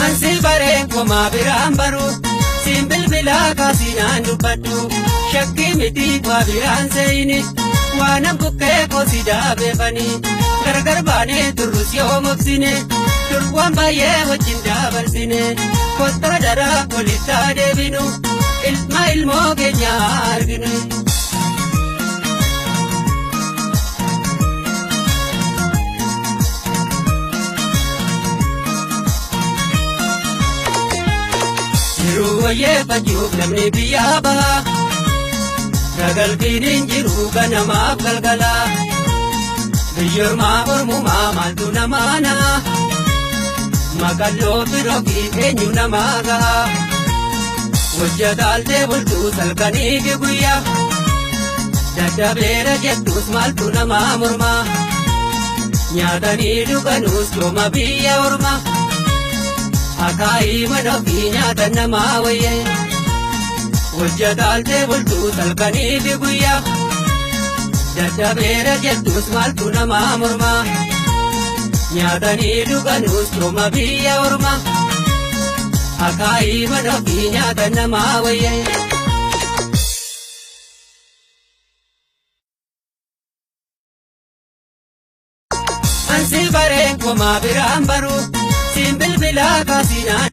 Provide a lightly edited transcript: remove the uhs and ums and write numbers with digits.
Ansi baree komaa biraan baru siin bilbilaa kaasinaan dubbadhu shakkii miti waa biraan seeyini waanan bukkee koosi daabeefanii gargar baanee turrus yoo mobsine dur waan baay'ee wajjin dabarsine kottaa daraa walittaa deebinu ilma ilmoo keenya arginu. Jiruu wayyeeffachuuf namni biyyaa baha. Ragalfiin hin jiru ganamaaf galgala. Biyyoormaa ormumaa maaltu namaa naha. Maqalloo firoo fi eenyu namaa gaha. Hojjetaaltee bultuu salkanii fi guyyaa. Dadhabeera jettus maaltu namaa mormaa. Nyaatanii dhuganuus yooma biyya ormaa. Akaayii mana ofii nyaata namaa wayyee. Hojjetaaltee bultuu salkanii fi guyyaa. Dadhabeera jettus maaltu namaa mormaa. Nyaatanii dhuganuus yooma biyya ormaa. Akaayii mana ofii nyaata namaa wayyee. Ansi baree komaa biraan baru siin bilbilaa kaasinaan.